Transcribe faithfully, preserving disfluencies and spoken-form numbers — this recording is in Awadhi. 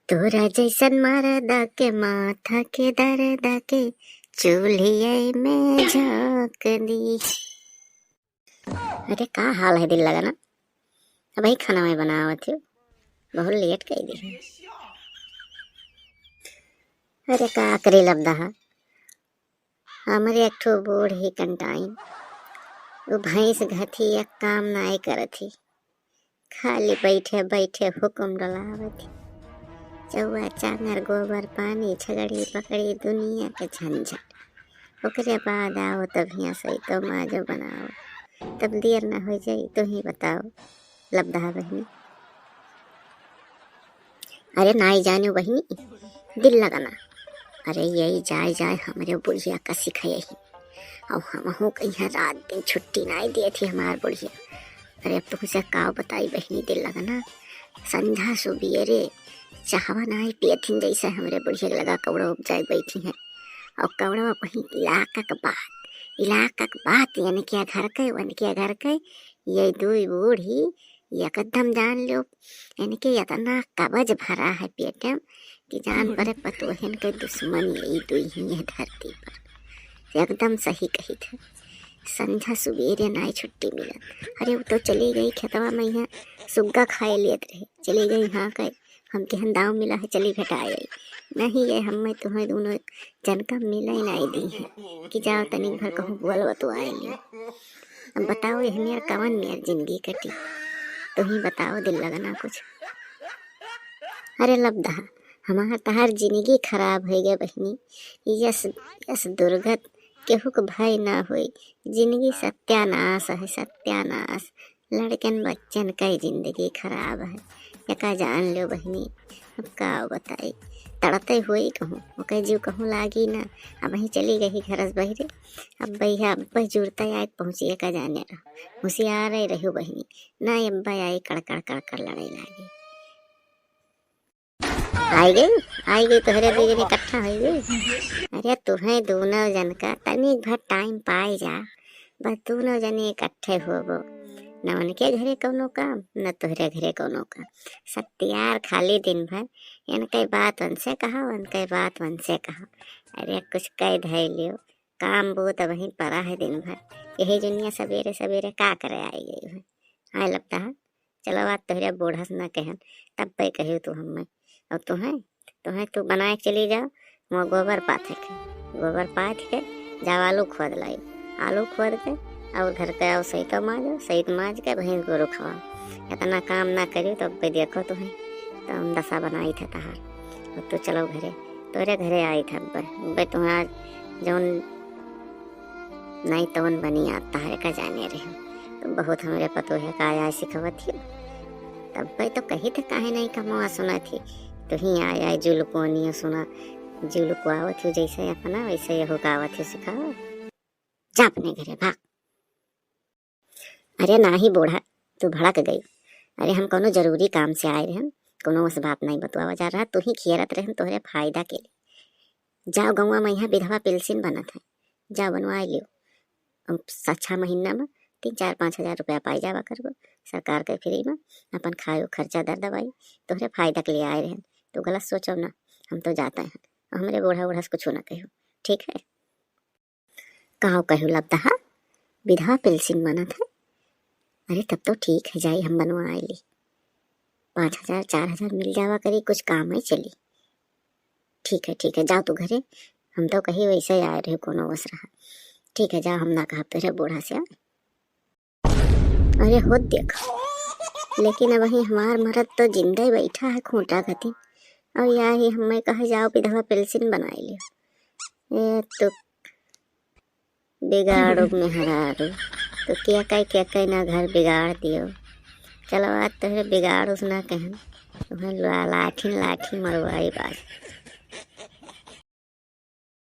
तोरा जैसन मरदा के माथा के दर्दा के चूल्हिए में झोंक दी। अरे का हाल है दिल लगना, अबही खाना मैं बनावत हूँ, बहुत लेट कर दी। अरे का करे लबदहा, हमरे एक ठो बूढ़ ही कंटाइन, वो भैंस घथी एक काम नाय करत ही, खाली बैठे बैठे हुक्म डलावत ही। चौआ चांगर गोबर पानी छगड़ी पकड़ी दुनिया के झंझट, ओकरे बाद आओ तब हियाँ सैतो माजो बनाओ, तब देर न हो जाई। तू ही बताओ लबदहा बहिनी। अरे नाई जाने बहिनी, दिल लगना। अरे यही जाए जाए हमरे बुढ़िया का सिखाए ही। और हमहू कहीं रात दिन छुट्टी नाई दिए थी हमार बुढ़िया। अरे अब तुमसे का बताई बहिनी दिल लगना, संझा सुबेरे चाहवा नाई पियथिन जैसे हमरे बुढ़िया के लगा कौड़ा उपजाए बैठी हैं। और कौड़ा कहीं इलाका के बात, इलाका के बात, यानी कि घर के, उनके घर के, ये दुई बूढ़ी एकदम जान लो, इनके इतना कब्ज भरा है पेट में कि जान परे पतोहन के दुश्मन यही दुई ही है धरती पर। एकदम सही कही थे, संझा सुबेरे नाई छुट्टी मिलत। अरे वो तो चली गई खेतवा में, यहाँ सुग्गा खाए लेत रहे, चली गई। हाँ कहे हम केहन दाव मिला है, चली भेटाए आई। नहीं ये हमें तुम्हें दोनों जन का मिले नाई दी है कि जाओ तनिक भर कहूँ बोल बतुआए लियो। अब बताओ ये मेर कवन मेर जिंदगी कटी, तुम ही बताओ दिल लगना कुछ। अरे लबदहा, हमार तहार जिंदगी खराब हो गया बहिनी। यस, यस दुर्गत केहू के भय ना होई। जिंदगी सत्यानाश है, सत्यानाश। लड़कन बच्चन का जिंदगी खराब है, एका जान लो बहिनी। अब का बताई, तड़ते हुए कहूँ, ओकर जीव कहूँ लागी ना। अब वहीं चली गई घरस बहिरे। अब भैया अब जुड़ता आए पहुँची, एका जाने रहो, होशियार रहो बहिनी। ना अब्बा आई कड़कड़ कड़कड़ लड़े लागी। आई गई, आई गई, तोहरे दू जने इकट्ठा हो गई। अरे तुहें दोनों जन का तनिक भर टाइम पाए जा, बस दोनों जने इकट्ठे होबो। न उनके घरे कौनो काम, न तोहरे घरे कौनो काम। सत्यार खाली दिन भर इनके बात उनसे कहा, उनके बात उनसे कहा। अरे कुछ कह धै लियो, काम बूत वहीं पड़ा है दिन भर। यही दुनिया सवेरे सवेरे का करे आई गई है। आए लगता है चलो आज तोहरे बूढ़ा से ना कहन, तब पे कहियो तू हमें। और तुहें, तुहें तू बनाए के चली जाओ, वहाँ गोबर पाथे के, गोबर पाथ के जाओ आलू खोद लाई, आलू खोद के और घर के आओ सैतो माजो, सैत माज के भैंस गोरू खवाओ। इतना काम ना करियो तब पे देखो तुहें, तो हम दशा बनाई थे तहार। और तू चलो घरे, तोरे घरे आई था अब्बे, अब्बे तुहार जौन नाई तवन बनी आता है का जाने रहे। तो बहुत हमरे पतोहे का आया सिखावत ही, तब पे तो कही थे काहे नहीं कमवा सुना थी। तो ही आया जुलकोनियो सुना, जुलको आवत ही जैसे अपना वैसे यहो का आवत ही सिखाओ। जा अपने घरे भाग। अरे नाही बूढ़ा, तू भड़क गई। अरे हम कोनो जरूरी काम से आए रहन, कोनो उस बात नहीं बतुआवा जा रहा, तू ही खियरत रहन तोहरे फायदा के लिए। जाओ गौवा में यहाँ विधवा पेंशन बनत है, जाओ बनवाए लियो। अब स-, छह महीना में तीन चार पाँच हजार रुपया पाई जावा करबो सरकार के फ्री में, अपन खायो खर्चा दर दवाई, तोहरे फायदा के लिए आए रहन। तो गलत सोचो ना, हम तो जाते हैं, हमरे बूढ़ा बूढ़ा से कुछ ना कहो, ठीक है? काव कहू लबदहा, विधवा पेंशन बनत है? अरे तब तो ठीक है, जाई हम बनवा आइली। पाँच हजार चार हजार मिल जावा करी, कुछ काम ही चली। ठीक है, ठीक है, जाओ तू घरे, हम तो कही वैसे आए रहे कोनो वस रहा। ठीक है, जाओ, हम ना कहा तेरे बूढ़ा से। अरे हो देख, लेकिन अब वही हमार मरद तो जिंदा ही बैठा है खूंटा घती, और या ही हमें कहे जाओ विधवा पेंशन बनाए लियो। ए तो बिगाड़ो मेहरारू, तो क्या कह, क्या कह ना घर बिगाड़ दियो। चलो आज तोहरे बिगाड़ो से ना कहन, तुम्हें ला-, लाठी लाठी मरवाई बाज।